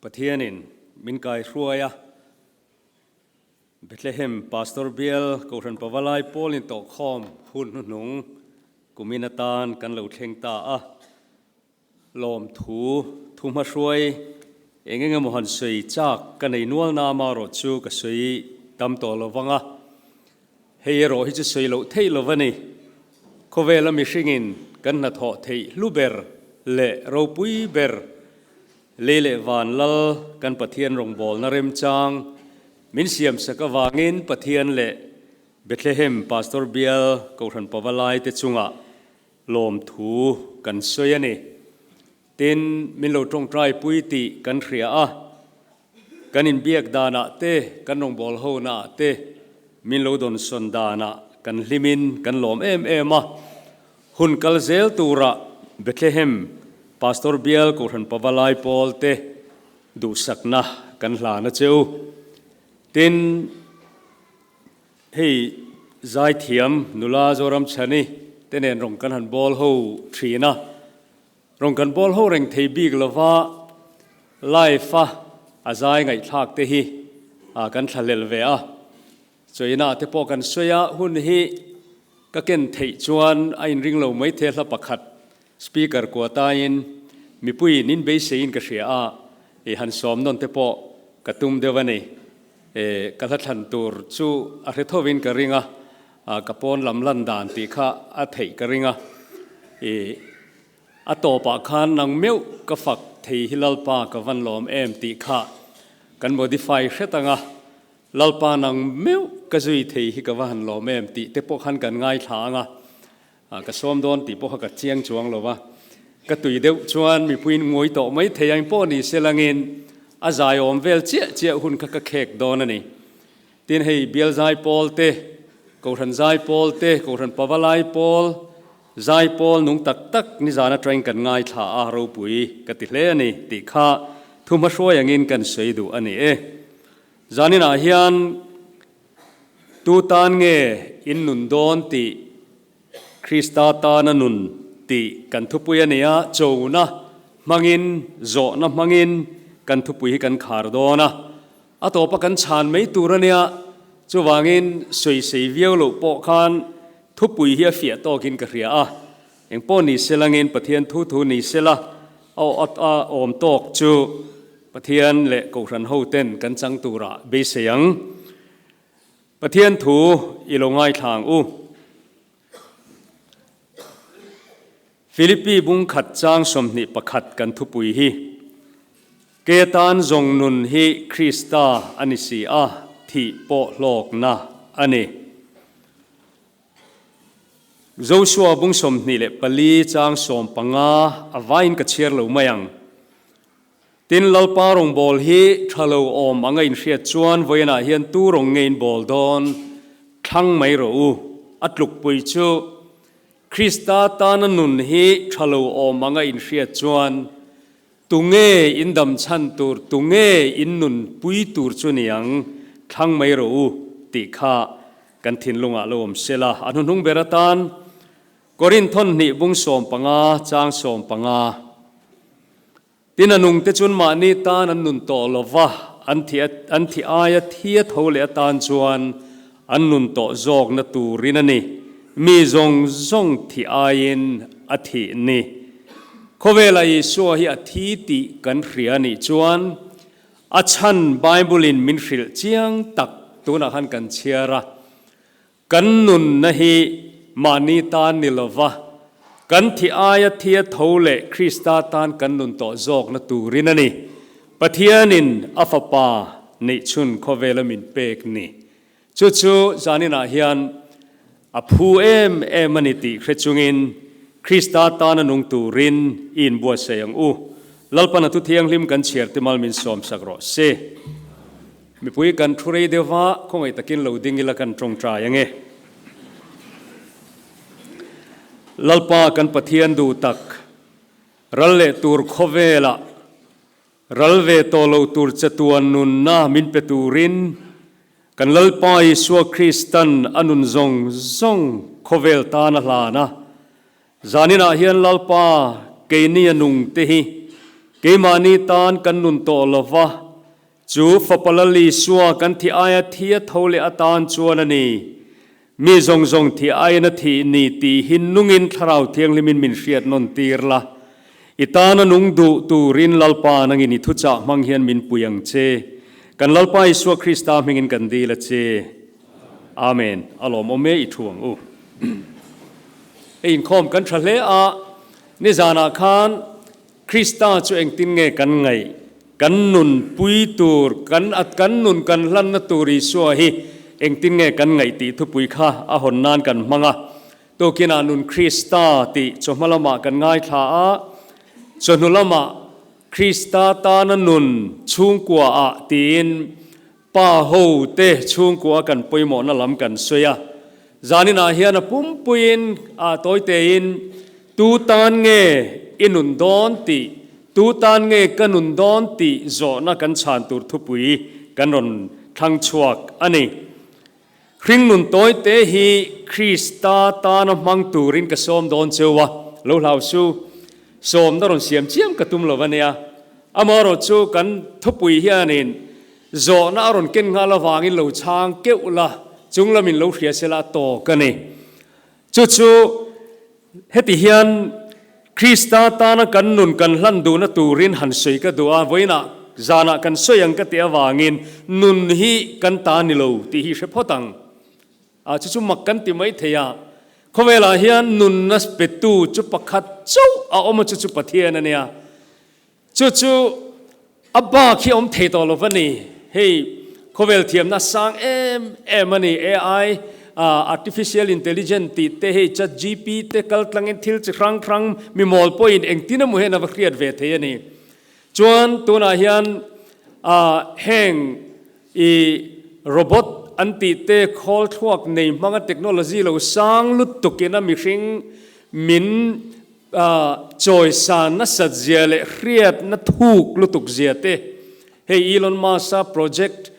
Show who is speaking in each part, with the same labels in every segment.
Speaker 1: Pathianin min kai hruai a, Bethlehem Pastor Bial Kohhran Pavalai Pawl intawhkhawm hun hnuhnung kumin atan kan lo thleng ta a. Lawmthu thu hmahruai eng eng emaw han sawi chak ka nei nual na amarawh chu ka sawi tam tawh lo vang a, hei erawh hi chu sawi loh theih lo va ni. Khawvela mihringin kan hnathawh theih hlu ber leh ropui ber lei leh van lal kan Pathian rawngbawlna remchang min siamsak avangin Pathian leh Bethlehem Pastor Bial Kohhran Pavalai te chungah Lawmthu kan sawi a ni. Tin, min lo tawngtai pui tih kan hria a, kan inbiak danah te, kan rawngbâwl honaah te, min lo dawnsawn danah kan hlimin kan lawm em em a. Hun kal zel turah Bethlehem Pastor Bial Kohhran Pavalai Pawl te duhsakna kan hlan a che u. Tin, Hei zaithiam nula Zoramchhani te nen rawn kan han bawl ho thin a, rawn kan bawl ho reng thei bik lova live a a zai ngaihthlak te hi kan thlahlel ve a, chawina te pawh kan sawi a, hun hi ka ken theih chuan a inring lo mai the hla pakhat speaker kua tain mipuiin in beiseiin ka hria a, i han sawm nawn te pawh ka tum deuh a ni. E, ka hla thlan tur chu a hre thovin ka ring a, ka pawn lam lan dan tih kha a theih ka ring a. E, a tawpah khan nang meuh ka fak thei hi Lalpa ka van lawm em tih kha kan modify hret ang a, Lalpa nang meuh ka zui thei hi ka va han lawm em tih te pawh khan kan ngaithla ang a. Ka sawm dawn tih pawh kha ka chiang chuang lo va, ka tui deuh chuan mipuiin ngawi tawh mai thei ang pawh ni se langin a zaiawm vel chiah chiah hun kha ka khek dawn a ni. Tin, hei bial zai pawl te, Kohhran zai pawl te, Kohhran Pavalai pawl, zai pawl nung tak tak nizan atangin kan ngaithla a, ropui ka ti hle a ni tih kha thu hmahruai angin kan sawi duh a ni e. Zaninah hian Tu tan nge in nun dawn tih Krista tana nun tih kan thupui a nia, chona hmangin, zawhna hmangin kan thupui hi kan khar dawn a, a tawpa kan chhan mai tur a nia, chuvangin sawisei viau loh pawh khan thupui hi a fiah tawkin ka hria a, engpawh ni selangin Pathian thu thu ni sela a awm tawk chu Pathian leh Kohhran hoten kan chang turah beisei ang. Pathian thu i lo ngaithla ang u. Philippi bung khat chang 21 kan thupui hi, Ke tan zawng nun hi Krista a ni si a, thih pawh hlawkna a ni. Joshua bung 24 chang 15 a vaiin ka chhiar lo mai ang. Tin, Lalpa rawngbâwl hi ṭha lo awm anga inhriat chuan vawiinah hian tu rawng nge in bâwl dawn? Thlang mai rawh u. A tlukpui chu, Krista tana nun hi ṭha lo awm anga inhriat chuan tu nge in dam chhan tur, tu nge in nun pui tur chu ni ang? Thlang mai rawh u, tih kha kan thinlungah lo awm sela. A hnuhnung ber atan Korinth thawnhnih bung 15 chang 15. Tin a nungte chuan mahni tan an nun tawh lo va, an thi an thi aia thi a tho leh atan chuan an nun tawh zawkna turin a ni. Mi zawng zawng thi aiin a thih ni. Khawvela Isua hi a thi tih kan hria a nih chuan a chhan Bible-in min hrilh chiang tak tunah khan kan chhiar a. Kan nunna hi mahni tan ni lova, kan thi aia thi a tho leh Krista tan kan nun tawh zawkna turin a ni. Pathianin a Fapa neihchhun khawvela min pek ni. Chu chu zaninah hian a phu em em a ni tih hre chungin Krista tana nung turin i inbuatsaih ang u. Lalpan a thu thianghlim kan chhiar timal min sawmsak rawh se. Mipui kan thu rei deuh va, khawngaih takin lo ding ila kan tawngtai ange. Lalpa kan Pathian duh tak, ral leh tur khawvelah ral ve tawh lo tur chatuan nunna min pe turin kan Lalpa Isua Kristan a nun zawng zawng khawvel tan a hlan a. Zaninah hian Lalpa keini a nung te hi. Keimahni tan kan nun tawh lo va, chu Fapa Lal Isua kan thih aia thi a tho leh atan chuan a ni. Mi zawng zawng thih aiin a thih ni tih hi nungin Thlarau Thianghlimin min hriat nawn tir la. I tana nung duh turin Lalpa nangin i thuchah hmang hian min pui ang che. Kan Lalpa Isua Krista hmingin kan dil a che. Amen. A lawmawm e i thu ang u. Hei inkhawm kan tha hle a, nizanah khan Krista chu engtin nge kan ngaih? Kan nun pui tur, kan at kan nun kan hlanna tur Isua hi engtin nge kan ngaih tih thupui kha a hawn nan kan hmang a. Tukinah nun Krista tih chawhma lamah kan ngaithla a, chawhnu lamah Krista tana nun chhungkua ah tiin Pa ho te chhungkua kan pawimawhna lam kan sawi a, zaninah hian a pumpuiin a tawitein tu tan nge i nun dawn tih, tu tan nge ka nun dawn tih zawhna kan chhan tur thupui kan rawn thlang chhuak a ni. Hringnun tawite hi Krista tana hmang turin ka sawm dawn cheu a, lo hlau su, sawmna rawn siam chiam ka tum lo a nia. Amaherawh chu kan thupui hianin Zawhna a rawn ken nghal avangin lo chhang keuh la, chung lamin lo hria sela a tawk a ni. Chu chu heti hian Krista tana kan nun kan hlan duhna turin han sawi ka duh a, vawiinah zanah kan sawi ang ka tih avangin nun hi kan ta ni lo tih hi hre phawt ang. A chu chu mak kan ti mai thei a, khawvelah hian nunna petu chu pakhat chauh a awm a, chu chu Pathian a nia. Chu chu a bak hi a awm thei tawh lo va ni. Hei khawvel thiamna sang em em a ni. AI, Artificial Intelligent tih te hei Chat GP te kal tlangin thil chi hrang hrang mi mawl pawhin engtin emaw hian a va hriat ve thei a ni. Chuan tunah hian heng i robot an tih te khawl thluak nei hmanga technology lo sang lutukin a mihring min Chawisan nasat zia leh hriatna thuk lutuk zia te, hei Elon Musk-a project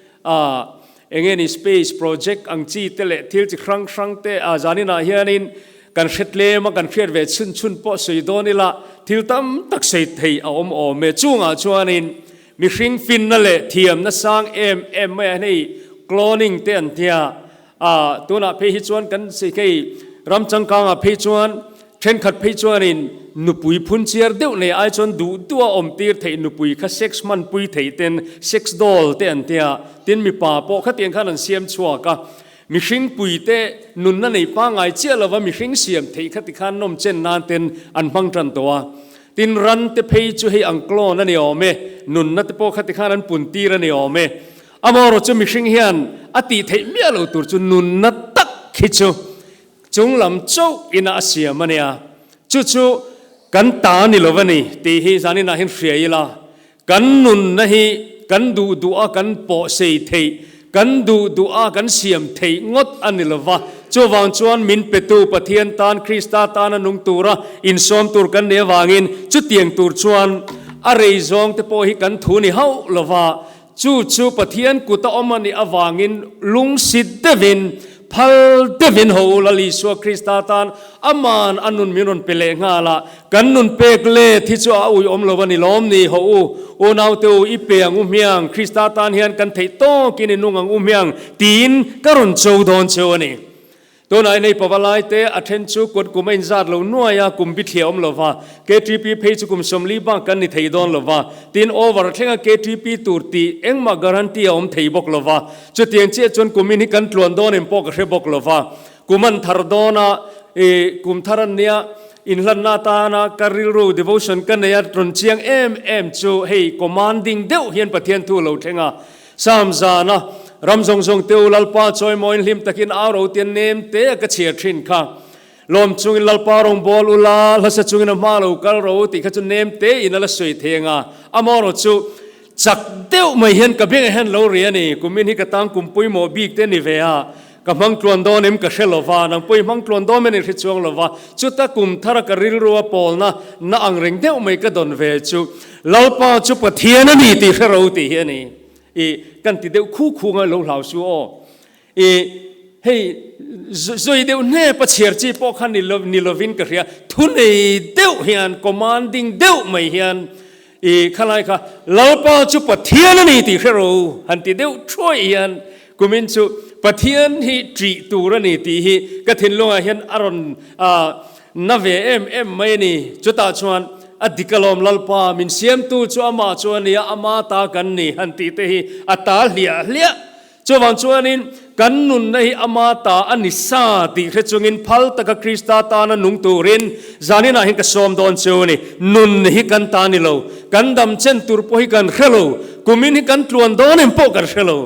Speaker 1: eng nge ni space project ang chi te leh thil chi hrang hrang te zaninah hianin kan hre tlem a, kan hriat ve chhun chhun pawh sawi dawn ila thil tam tak sawi thei a awm awm e. Chungah chuanin mihring finna leh thiamna sang em em mai a hei cloning te an tia A, tunah phei hi chuan kan hei ram changkangah phei chuan thenkhat phei chuanin nupui phun chiar deuh nei ai chuan duh duh a awm tir theih nupui kha sex hmanpui theih ten sex doll te an tia, tin mipa pawh khatiang khan an siam chhuak a, mihring pui te nunna nei pangngai chiah lova mihring siam theih kha tikhan nawm chen nan ten an hmang tan tawh a, tin ran te phei chu hei ang clone a ni awm e, nunna te pawh khati khan an pun tir a ni awm e. Amaherawh chu mihring hian a tih theih miah lo tur chu nunna tak hi chu chunglam chauh ina a siam a nia. Chu chu kan ta ni lo a ni tih hi zaninah hian hria ila, kan nunna hi kan duh duh a kan pawh sei theih, kan duh duh a kan siam theih ngawt a ni lo va. Chuvang chuan min petu Pathian tan Krista tana nung tura insawm tur kan nih avangin chutiang tur chuan a rei zawng te pawh hi kan thu ni hauh lo va, Chu chu Pathian kut a awm a nih avangin lungsit deuhin, phal deuhin ho u Lal Isua Krista tan Aman a nun min rawn pe leh nghal a, kan nun pek let hi chu a uiawm lo a ni lawm ni? Ho u, unaute u, i pe ang u hmiang, Krista tan hian kan theih tawkin i nung ang u hmiang tiin ka rawn cho dawn cheu a ni. Tunah hian hei pavalai te a then chu kut kum a inzat lo nuai a, kum bithliah awm lo va, KTP phei chu kum 40 bak kan ni thei dawn lo va, tin over thlenga KTP tur tih engmah guarantee a awm thei bawk lo va, chutiang chiah chuan kumin hi kan tluan dawn em pawh ka hre bawk lo va, kum an thar dawn a, ih kum thar an nia, inhlanna atana ka rilru devotion ka nei a rawn chiang em em chu hei commanding deuh hian Pathian thu a lo thleng a, Sam zana ram zawng zawng te u Lalpa chawimawiin hlim takin au ro tian nem te a ka chhiar thin kha. Lawm chungin Lalpa rawngbâwl u la, hlasa chungin a hma lo kal ro tih kha chu nem te in a la sawi thei anga. Amaherawh chu chak deuh mai hian ka bengah hian lo ri a ni. Kumin hi ka tang kum pawimawh bik te a ni ve a, ka hmang tluan dawn em ka hre lo va, nang pawh i hmang tluan dawn em i hre chuang lo va. Chuta kum thara ka rilru a pawlna na ang reng deuh mai ka dawn ve chu Lalpa chu Pathian a ni tih hre ro tih hi a ni. I kan ti deuh khu khu ngai lo hlau su aw. I hei zui deuh hnep a chhiar chi pawh kha ni lo ni lovin ka hria. Thunei deuh hian commanding deuh mai hian. I khalai kha Lalpa chu Pathian a ni tih hre ro han ti deuh thuai hian kumin chu Pathian hi ṭih tur a ni tih hi ka thinlungah hian a rawn na ve em em mai a ni. Chutah chuan a dik alawm Lalpa min siamtu chu amah chu a nia, ama ta kan ni han tih te hi a ta hliah hliah. Chuvang chuanin kan nunna hi ama ta a ni sa tih hre chungin phal taka Krista tana nung turin zaninah hian ka sawm dawn chu a ni. Nun hi kan ta ni lo, kan dam chen tur pawh hi kan hre lo, kumin hi kan tluan dawn em pawh kan hre lo.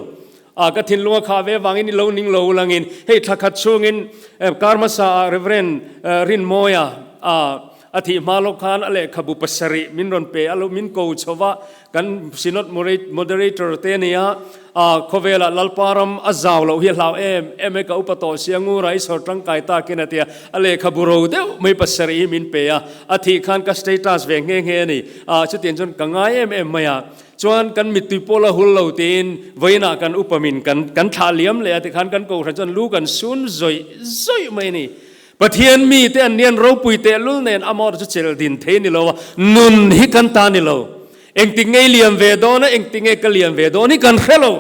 Speaker 1: A ka thinlung a khah ve avangin i lo ning lo ulangin hei thla khat chhungin kar hmasa ah Reverend Rinmawia a a thih hma lawk khan a lehkhabu pasarih min rawn pe a lo min ko chho va, Kan Synod Moderator te ania, khawvelah Lalpa ram a zau loh hi a hlau em em e, ka upa tawh sia ngura i sawr tangkai takin a tia, a lehkhabu ro deuh mai pasarih hi min pe a, a thih khan ka status ve nghe nghe a ni, chutiang chuan ka ngai em em mai a, chuan kan mittui pawh la hul lo tiin vawiinah kan upa min kan kan thlah liam leh a tikhan kan kohhran chuan lu kan sun zawih zawih mai a ni. Pathian mite an nian ropui tehlul nen amawr chu chelh din thei ni lo a, nun hi kan ta ni lo. Engtik nge i liam ve dawn a, engtik nge ka liam ve dawn hi kan hre lo.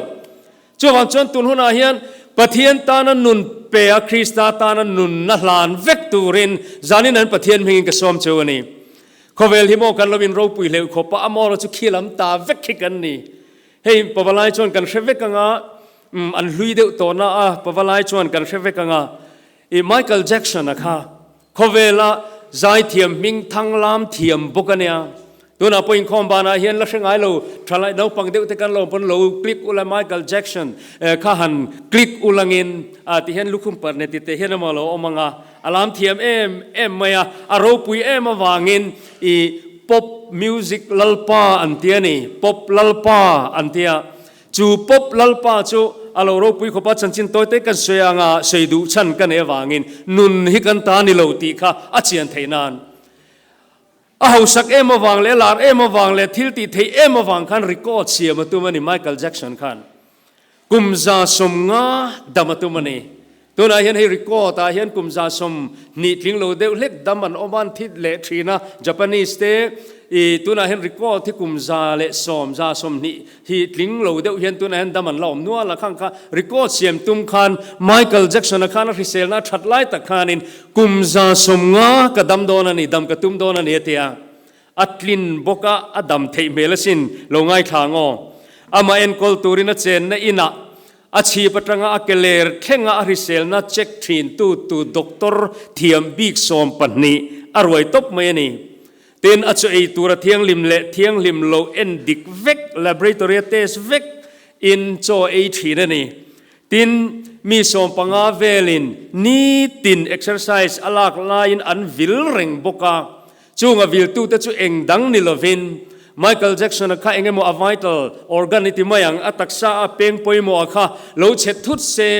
Speaker 1: Chuvang chuan tun hunah hian Pathian tana nun pe a, Krista tana nunna hlan vek turin zanin an Pathian hmingin ka sawm cheu a ni. Khawvel hi maw kan lo in ropui hleuh khawp a, amawr chu khi lam ta vek hi kan ni. Hei pavalai chuan kan hre vek anga, an hlui deuh tawhna a, pavalai chuan kan hre vek anga, I Michael Jackson a kha khawvela zaithiam hming thang lam thiam bawk a nia. Tunah pawh inkhawm banah hian la hre ngai lo thalai naupang deuh te kan lo pawn lo click ula Michael Jackson kha han click ulangin a ti hian lukhum parh ne ti te hian emaw lo awm anga a lam thiam em em mai a, a ropui em avangin i pop music lalpa an ti a ni, pop lalpa an ti a. Chu Pop Lalpa chu a lo ropui khawp a, chanchin tawi te kan sawi anga sawi duh chhan ka nei avangin nun hi kan ta ni lo tih kha a chian theih nan. A hausak em avang leh a lar em avang leh thil tih theih em avang khan record siam a tum a ni Michael Jackson khan. Kum 150 dam a tum a ni. Tunah hian hei record ah hian kum 120 tling lo deuh hlek dam an awm a, an thi leh thin a, Japanese te i tunah hian record hi kum 110, 120 hi tling lo deuh hian tunah hian dam an la awm nual a, khang kha record siam tum khan Michael Jackson-a khan a hriselna a that lai tak khanin kum 150 ka dam dawn a ni, dam ka tum dawn a ni a ti a, a tlin bawk a, a dam theih hmel asin lo ngaithla ang aw. Amah enkawl turin a chenna inah A chhip atanga a ke ler thlenga a hriselna check thin tu tu doctor thiam bik 12 a ruai tawp mai a ni. Tin, a chaw ei tura thianghlim leh thianghlim lo en dik vek, laboratory a test vek in chaw ei thin a ni. Tin, mi 15 velin nitin exercise a lak laiin an vil reng bawk a. Chung a viltute chu eng dang ni lovin Michael Jackson-a kha eng emaw a vital organ i ti mai ang, a taksa a peng pawimawh a kha lo chhe thut se,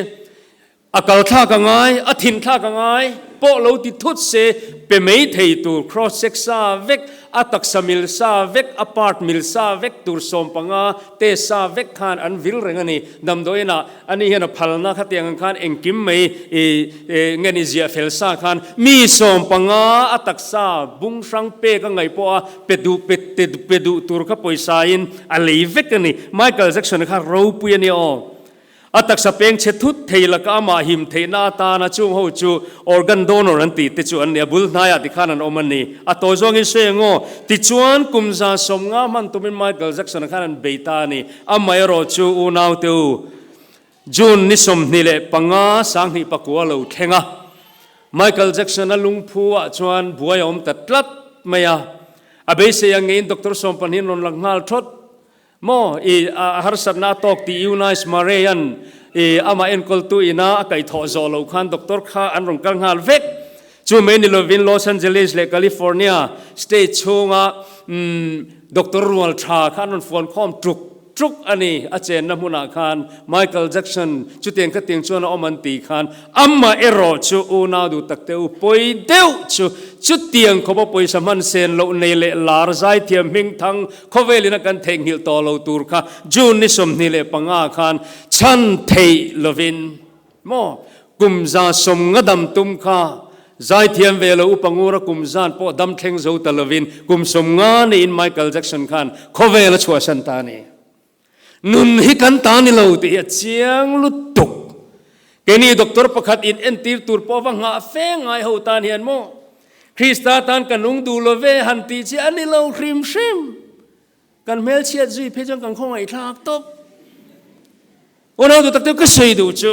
Speaker 1: a kal thlak a ngai, a thin thlak a ngai pawh lo ti thut se, pe mai thei tur cross check sa vek, a taksa mil sa vek, a part mil sa vek tur 15 test sa vek khan an vil reng a ni. Damdawiinah Ani hian a phalna khatiang ang khan engkim mai i nge ni ziah fel sa khan mi 15 a taksa bung hrang pek a ngaih pawh a pe duh pe te pe duh tur kha pawisa in a lei vek a ni. Michael Jackson kha ropui a nia aw. A taksa peng chhe thut thei laka amah him theihna atana chung ho chu organ donor an tih te chu an ni a, bul hnaiah tikhan an awm a ni. A tawi zawngin sawi ang aw. Tichuan kum 150 hman tumin Michael Jackson khan an bei ta a ni. Amaherawh chu unaute u, June ni 25 2009 lo thleng a, Michael Jackson-a lungphu ah chuan buai a awm ta tlat mai a. A beisei ang ngeiin Doctor 12 in rawn lang nghal thawt maw? I a harsatna a tawk tih Eunice Murray-a'n i amah enkawltu ina a kaihthawh zawh loh khan doctor kha an rawn kal nghal vek. Chu mai ni lovin Los Angeles leh California state chhunga doctor rual tha kha an rawn fuan khawm tuk tuk a ni. A chenna hmunah khan Michael Jackson chutiang khatiang chuan a awm an tih khan amah erawh chu unau duh tak te u pawi deuh chu chutiang khawpa pawisa hman sen loh nei leh lar zaithiam hmingthang khawvelin a kan theihnghilh tawh lo tur kha June ni 25 khan chhan theih lovin Maw? Kum 150 dam tum kha Zaithiam ve lo upa ngura kum zan pawh dam thleng zo ta lovin kum 50 niin Michael Jackson khan khawvel a chhuahsan ta a ni. Nun hi kan ta ni lo tih hi a chiang lutuk. Keini doctor pakhat in entir tur pawh va nghah fe ngai ho tan hian maw Krista tan ka nung duh lo ve han tih chi a ni lo hrim hrim. Kan hmelchhiat zui phei chuan kan khawngaihthlak tawp. Unau duh tak deuh ka sawi duh chu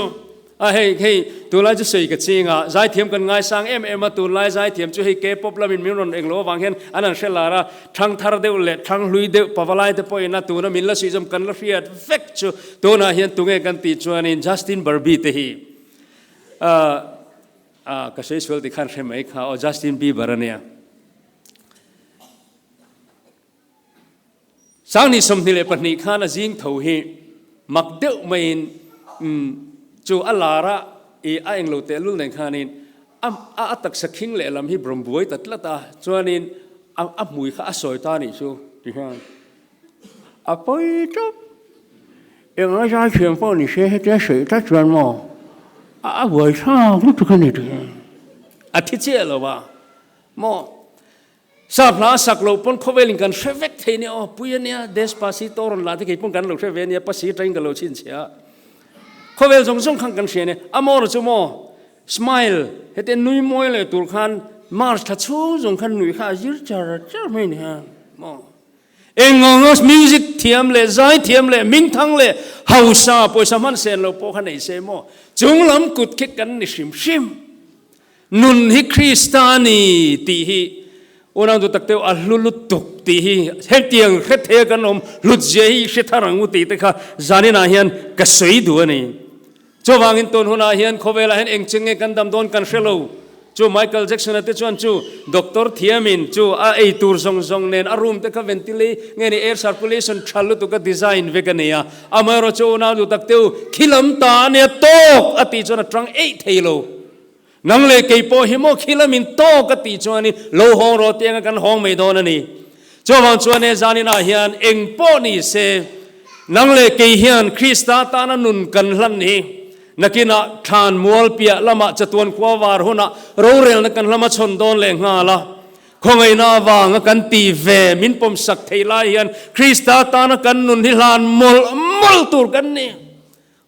Speaker 1: a hei hei tunlai chu sawi ka ching a, zaithiam kan ngaisang em em a, tunlai zaithiam chu hei K-pop lamin min rawn englo avang hian an han hre lar a, thang thar deuh leh thang hlui deuh pavalai te pawhin a tuna min la suih zawm kan la hriat vek chu tunah hian tunge kan tih chuanin Justin Barbie te hi ah ka sawi sual tikhan hre mai kha aw Justin Bieber a nia. 2022 khan a zing tho hi mak deuh maiin chu a lar a, i a englo tehlul nen khanin a a taksa khing lehlam hi bawm buai ta tlat a, chuanin a a hmui kha a sawi ta anih chu ti hian a pawi tawp. Enga zai thiam pawh ni se hetia sawi tlat chuan maw a a buai thlak lutuk a ni ti hian a thi chiah lo a maw. Sap hla a sak loh pawn khawvelin kan hre vek thei nia aw, pui a nia, Despacito rawn la te kei pawn kan lo hre ve nia, pasi atangin ka lo chhinchhiah a. Khawvel zawng zawng khan kan hria nia, a maw chu maw, smile, hete nui mawi leh tur khan March thla chhung zawng khan nui kha a zir char char mai nia maw. Eng ang music thiam leh zai thiam leh hmingthang leh hausa pawisa hman sen lo pawh kha nei se maw, chunglam kut khi kan ni hrim hrim. Nun hi Krista a ni tih hi unau duh tak teuh a hlu lutuk tih hi hetiang hre thei a kan awm hlut zia hi hre thar ang u tih te kha zaninah hian ka sawi duh a ni. Chuvangin tun hunah hian khawvelah hian eng cheng nge kan dam dawn kan hre lo. Chu Michael Jackson-a te chuan chu doctor thiamin chu a ei tur zawng zawng nen a room te kha ventilate nge ni air circulation tha lutuk a design vek a nei a. Amaherawhchu unau duh tak teuh khilam ta a nia tawk a tih chuan a tang eih thei lo. Nang leh kei pawh hi maw khi lamin tawk a tih chuanin lo hawng rawh tih anga kan hawng mai dawn a ni. Chuvang chuan he zaninah hian eng pawh ni se, nang leh kei hian Krista tana nun kan hlan hi nakinah thlan mual piah lamah chatuan khua var hunah rorelna kan hlama chhawn dawn leh nghal a. Khawngaihna avanga kan tih ve min pawmsak thei lai hian Krista tana kan nun hi hlan mawlh mawlh tur kan ni.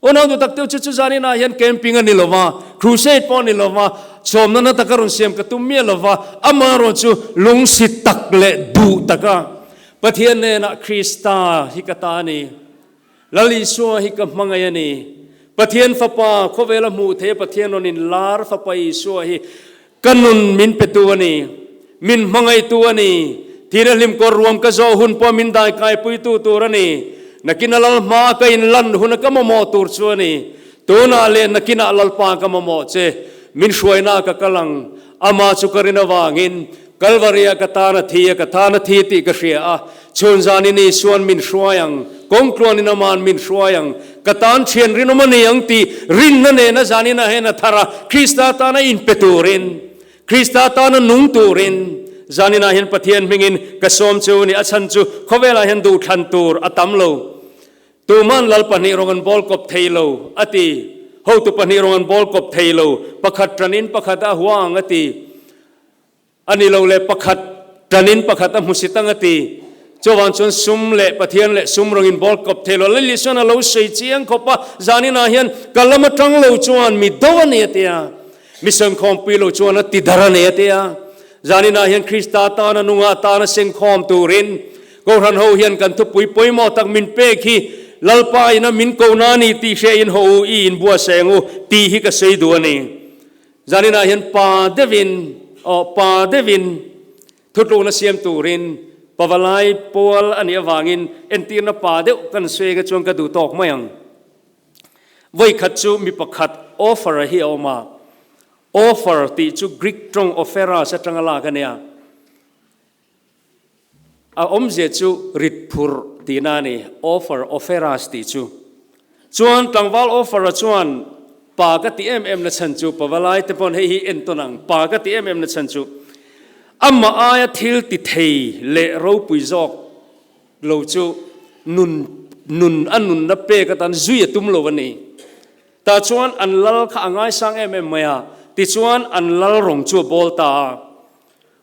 Speaker 1: Unau duh tak teuh chu chu zaninah hian camping a ni lo va, crusade pawh a ni lo va, sawmna na taka rawn siam ka tum miah lo va, amaherawh chu lungsi tak leh duh taka Pathian hnenah Krista hi ka ta a ni, Lal Isua hi ka hmangaih a ni, Pathian Fapa khawvela hmuh theia Pathian rawn inlar Fapa Isua hi ka nun min petu a ni, min hmangaihtu a ni, thina hlimkawr ruam ka zawh hun pawh min daikaipuitu tur a ni, nakin a lal hmaa ka inlan huna ka mamawh tur chu a ni, tunah leh nakinah Lalpa ka mamawh che, min hruaina ka kal ang, amah chu ka rin avangin Kalvaria ka tan a thi a, ka tan a thi tih ka hria a, chhun zanin Isuan min hruai ang, kawng tluanin Aman min hruai ang, ka tan thian rinawm a ni ang tih rinna nena zanin a hen a thar a, Krista tana inpe turin, Krista tana nung turin zaninah hian Pathian hmingin ka sawm chu ni, a chhan chu khawvelah hian duhthlan tur a tam lo. Tuman lal pahnih rawng an bawl kawp thei lo, a ti. Hotu pahnih rawng an bawl kawp thei lo, pakhat tanin pakhat a hua ang, a ti. A ni lo le pakhat tanin pakhat a hmusit ang a ti. Chuvang chuan sum leh Pathian leh sum rawngin bawl kawp thei lo. Lal Isuan a lo sawi chiang khawp a, zaninah hian ka lam atang lo chuan mi do a ni a ti a. Mi sengkhawmpui lo chuan a ti dar a ni a ti a. Zaninah hian Krista tana nunga atana sengkhawm turin Kohhran ho hian kan thupui pawimawh tak min pek hi Lalpa ina min ko na ni tih hriain haw u i inbuatsaih ang u tih hi ka sawi duh a ni. Zaninah hian pa deuhin, aw pa deuhin thutlukna siam turin pavalai pual a nih avangin entirna pa deuh kan sawi anga chuan ka duh tawk mai ang. Vawikhat chu mi pakhat offer a hi a awm a, offer tih chu Greek tawng opheras atanga lak a nia. A awmzia chu rit phurh tihna a ni, offer, offeras tih chu. Chuan tlangval offer-a chuan pa ka ti em em na chhan chu, pavalai te pawn hei hi entawn ang, pa ka ti em em na chhan chu, amah aia thil ti thei leh ropui zawk lo chu nun nun a nunna pek atan zui a tum lo a ni. Tah chuan an lal kha a ngaisang em em mai a. Tichuan, an lal rawng chu a bawl ta a.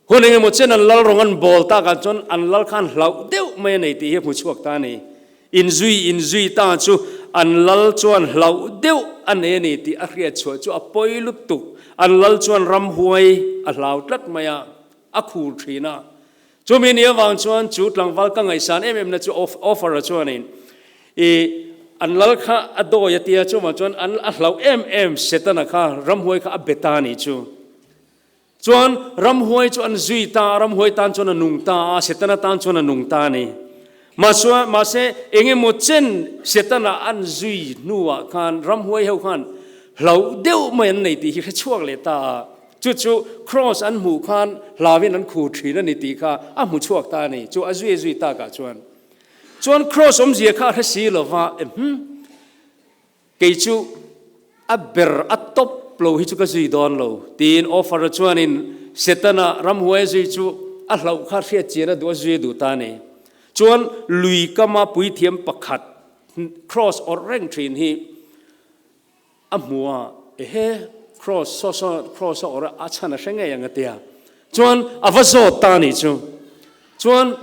Speaker 1: Hun engemaw chen an lal rawng an bawl takah chuan an lal khan hlauh deuh mai a nei tih hi a hmu chhuak ta a ni. Inzui inzui ta chu an lal chuan hlauh deuh a nei a ni tih a hriat chhuah chu a pawi lutuk. An lal chuan ramhuai a hlau tlat mai a, a khur thin a. Chumi ni avang chuan chu tlangval ka ngaihsan em em na chu offer-a chuanin i an lal kha a dawi a tia, chuvang chuan an a hlauh em em Setana kha ramhuai kha a be ta a nih chu. Chuan ramhuai chu an zui ta a, ramhuai tan chuan a nung ta a, Setana tan chuan a nung ta a ni. Mahsua, mahse engemaw chen Setana an zui hnuah khan ramhuai ho khan hlauh deuh mai an nei tih hi hre chhuak leh ta a. Chu chu Kraws an hmuh khan hlauin an khur thin a ni tih kha a hmu chhuak ta a ni. Chu a zui a zui takah chuan chuan Kraws awmzia kha a hre si lova, ehm. Kei chu a ber a tawp lo hi chu ka zui dawn lo, tiin Offer-a chuanin Setana ramhuai a zui chu a hlauh kha hriat chian a duh a zui a duh ta a ni. Chuan lui kama puithiam pakhat cross awrh reng thin hi a hmu a, ehe cross saw saw cross a awrh a, a chhan a hre ngei ang a tia. Chuan a va zawt ta a nih chu. Chuan.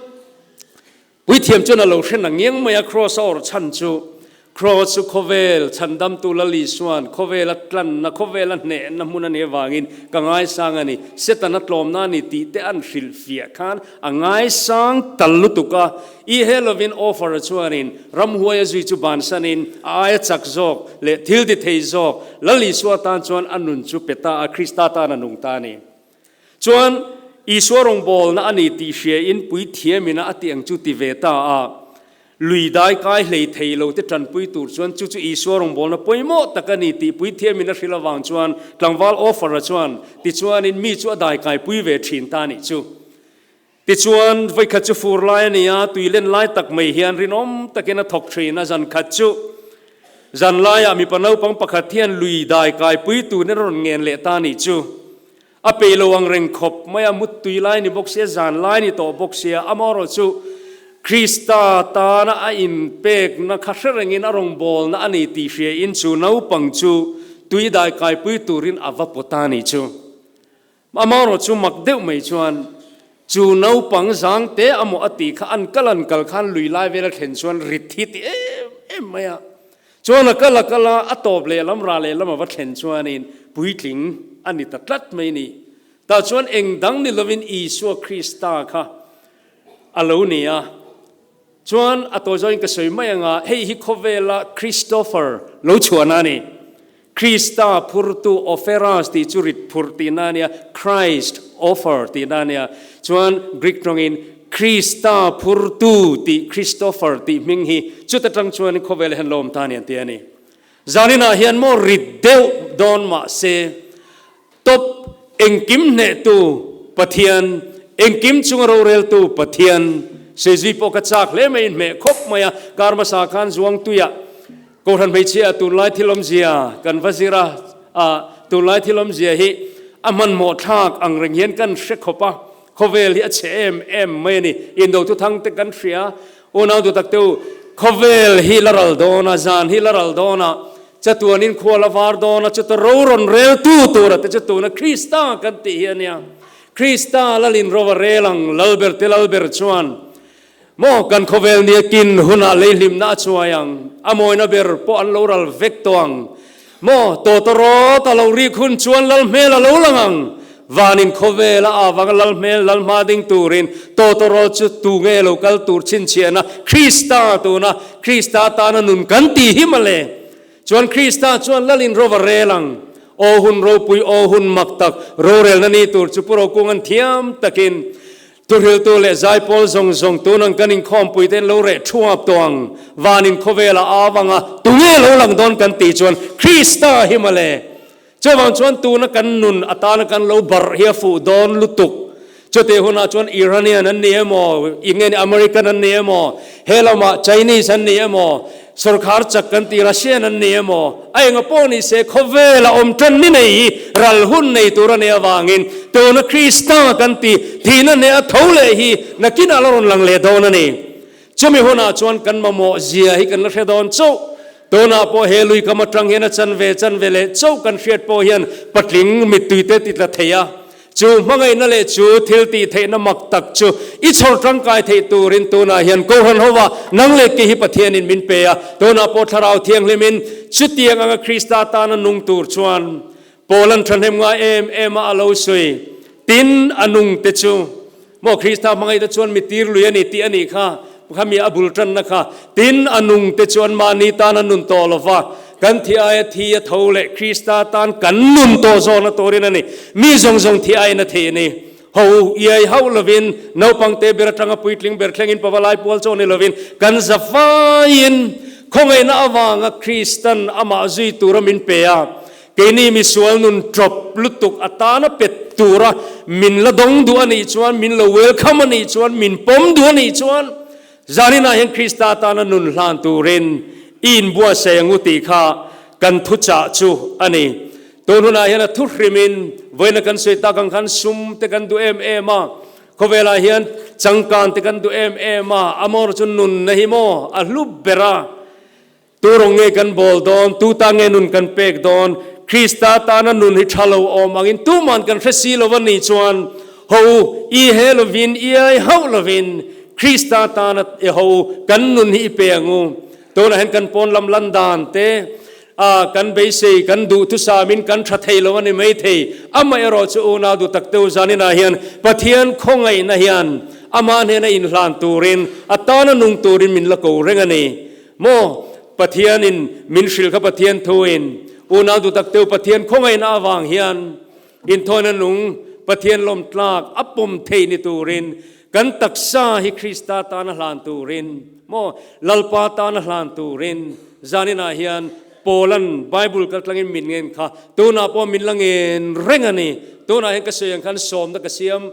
Speaker 1: Puithiam chuan a lo hre na ngiang mai a, Kraws a awrh chhan chu, Kraws chu khawvel chhandamtu Lal Isua'n khawvel a tlanna, khawvel a hnehna hmun a nih avangin ka ngaisang a ni, Satan a tlawmna a ni tih te an hrilhfiah khan a ngaisang tal lutuk a. I he lovin offer-a chuanin ramhuai a zui chu bansanin a aia chak zawk leh thil ti thei zawk Lal Isua tan chuan a nun chu pe ta a, Krista tan a nung ta a ni. Chuan, Isua rawngbawlna a ni tih hriain puithiamina a tih ang chu ti ve ta a. Lui dai kai hlei thei lo te tanpui tur chuan chu chu Isua rawngbawlna pawimawh tak a ni tih puithiamina hrilh avang chuan tlangval Offer-a chuan tichuanin mi chu a dai kaipui ve thin ta a nih chu. Tichuan, vawikhat chu fur lai a ni a, tui len lai tak mai hian rinawm takin a thawk thin a, zan khat chu zan laiah mipa naupang pakhat hian lui dai kaipui turin a rawn ngen leh ta a nih chu. A peih lo ang reng khawp mai a, muttui lai ni bawk sia, zan lai ni tawh bawk sia, amaherawh chu Krista tana a inpekna kha hre rengin a rawngbawlna a ni tih hriain chu naupang chu tui dai kaipui turin a va pawt a nih chu. Amaherawh chu mak deuh mai chuan chu naupang zang te amaw a tih kha an kal an kal khan lui lai vel a thlen chuan rit hi ti em em mai a. Chuan a kal a kal a, a tawp lehlam rah lehlam a va thlen chuanin puitling a ni ta tlat mai ni. Tah chuan eng dang ni lovin Isua Krista kha a lo ni a. Chuan a tawi zawngin ka sawi mai ang a, hei hi khawvela Christopher lo chhuahna a ni. Krista phurtu Opheras tih chu rit phurh tihna a nia, Christ offer tihna a nia. Chuan Greek tawngin Krista phurtu tih Christopher tih hming hi chuta tang chuan khawvel hian lo awm ta a ni an ti a ni. Zaninah hian maw rit deuh dawn mah se Top, engkim hnehtu Pathian, engkim chunga roreltu Pathian. Seizui pawh ka chak hle mai, inhmeh khawp mai a, kar hmasa khan Zuangtuiah Kohhran hmeichhia tunlai thil awmzia kan va zir a, ah tunlai thil awmzia hi a hmanhmawh thlak ang reng hian kan hre khawp a, khawvel hi a chhe em em mai a ni, indo thuthang te kan hria, unau duhtak te u, khawvel hi la ral dawn a, zan hi la ral dawn a, Chatuanin khua la var dawn a, chuta ro rawn rel tu tura te chu tuna Krista kan tih hi a nia. Krista lalin ro a rel ang, Lalber te Lalber chuan maw kan khawvel nia kin hunah leihlimna a chuai ang, a mawina ber pawh an lo ral vek tawh ang. Maw tawtawrawt a lo rik hun chuan Lal hmel a lo lang ang, vanin khawvel a avanga Lal hmel Lal hma ding turin tawtawrawt chu tu nge lo kal tur chhinchhiahna Krista tuna Krista tana nun kan tih hi mawle. Chuan Krista chuan Lalin ro va rel ang. Aw hun ropui, aw hun mak tak, rorelna ni tur chu Pu Rokunga'n thiam takin thuhriltu leh zaipawl zawng zawng tunang kan inkhawmpui te'n lo reh thuap tawh ang. Vanin khawvela a avanga tunge lo lang dawn kan tih chuan Krista hi mawle. Chuvang chuan tuna kan nun atana kan lo barh hi a fuh dawn lutuk. Chutih hunah chuan Iranian an ni emaw, enge ni American an ni emaw, he lamah Chinese an ni emaw, sorkar chak kan tih Russian an ni emaw, a enga pawh ni se khawvel a awm tan ni nei hi ral hun nei tur a nih avangin tuna Krista kan tih thihna hneh a tho leh hi nakinah la rawn lang leh dawn a ni. Chumi hunah chuan kan mamawh zia hi kan la hre dawn chauh. Tunah pawh he lui kam atang hian a chanve chanve leh chauh kan hriat pawh hian patling mittui te ti tla thei a. Chu hmangaihna leh chu thil tih theihna mak tak chu i chhawr tangkai theih turin tunah hian Kohhran hova nang leh kei hi Pathianin min pe a. Tunah pawh Thlarau Thianghlimin chutiang anga Krista tana nung tur chuan Paul-an thahnem ngai em em a a lo sawi. Tin, a nung te chu maw Krista hmangaihna chuan mi tir lui a ni tih a nih kha, khami a bul tanna kha. Tin, a nung te chuan mahni tan a nun tawh lo va, kan thi aia thi a tho leh Krista tan kan nun tawh zawhna turin a ni. Mi zawng zawng thi aiin a thei a ni. Ho iai hauh lovin, naupang te ber atanga puitling ber thlengin pavalai pual chaw ni lovin, kan za faiin khawngaihna avanga Kristan amah zui tura min pe a. Keini misual nun ṭawp lutuk atana pet tura min la dawng duh a nih chuan, min lo welcome a nih chuan, min pawm duh a nih chuan, zaninah hian Krista atana nun hlan turin i inbuatsaih ang u tih kha kan thuchah chu a ni. Tun hunah hian a thu hrimin vawiina kan sawi tak ang khan sum te kan duh em em a, khawvelah hian changkan te kan duh em em a, amawr chu nunna hi maw a hlu ber a. Tu rawng nge kan bawl dawn? Tu ta nge nun kan pek dawn? Krista tana nun hi tha lo awm angin tuman kan hre si lo a nih chuan ho u, i he lovin, i ai hauh lovin Krista tana i ho u, kan nun hi i pe ang u. Tunah hian kan pawn lam lan dan te, a kan beisei, kan duhthusamin kan tha thei lo a ni maithei. Amaherawh chu unau duh tak teu zaninah hian Pathian khawngaihna hian amah hnena inhlan turin, a tana nung turin min la ko reng a ni. Maw? Pathianin min hrilh kha Pathian thuin unau duh tak teu Pathian khawngaihna avang hian inthawina nung Pathian lawm tlak a pawm thei ni turin kan taksa hi Krista tana hlan turin maw Lalpa tana hlan turin zaninah hian Paulan Bible kaltlangin min ngen kha tunah pawh min la ngen reng a ni. Tunah hian ka sawi ang khan sawmna ka siam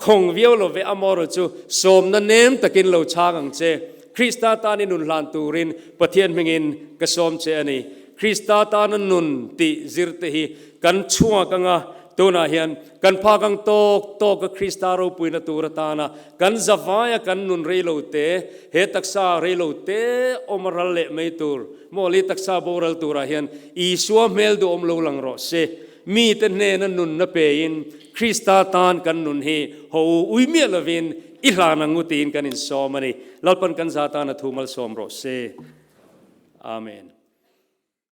Speaker 1: Khawng viau lo ve amarawh chu sawmna nem takin lo chhang ang che. Krista tan i nun hlan turin Pathian hmingin ka sawm che a ni. Krista tana nun tih zir te hi kan chhuak anga tunah hian kan phak ang tawk tawk a Krista ropuina tur atana kan zavaia kan nun rei lo te, he taksa rei lo te awm a ral leh mai tur maw li taksa boral turah hian Isua hmel duhawm lo lang rawh se. Mite hnena nunna pein Krista tan kan nun hi ho ui miah lovin i hlan ang u tiin kan insawm a ni. Lalpan kan za tan a thu malsawm rawh se. Amen.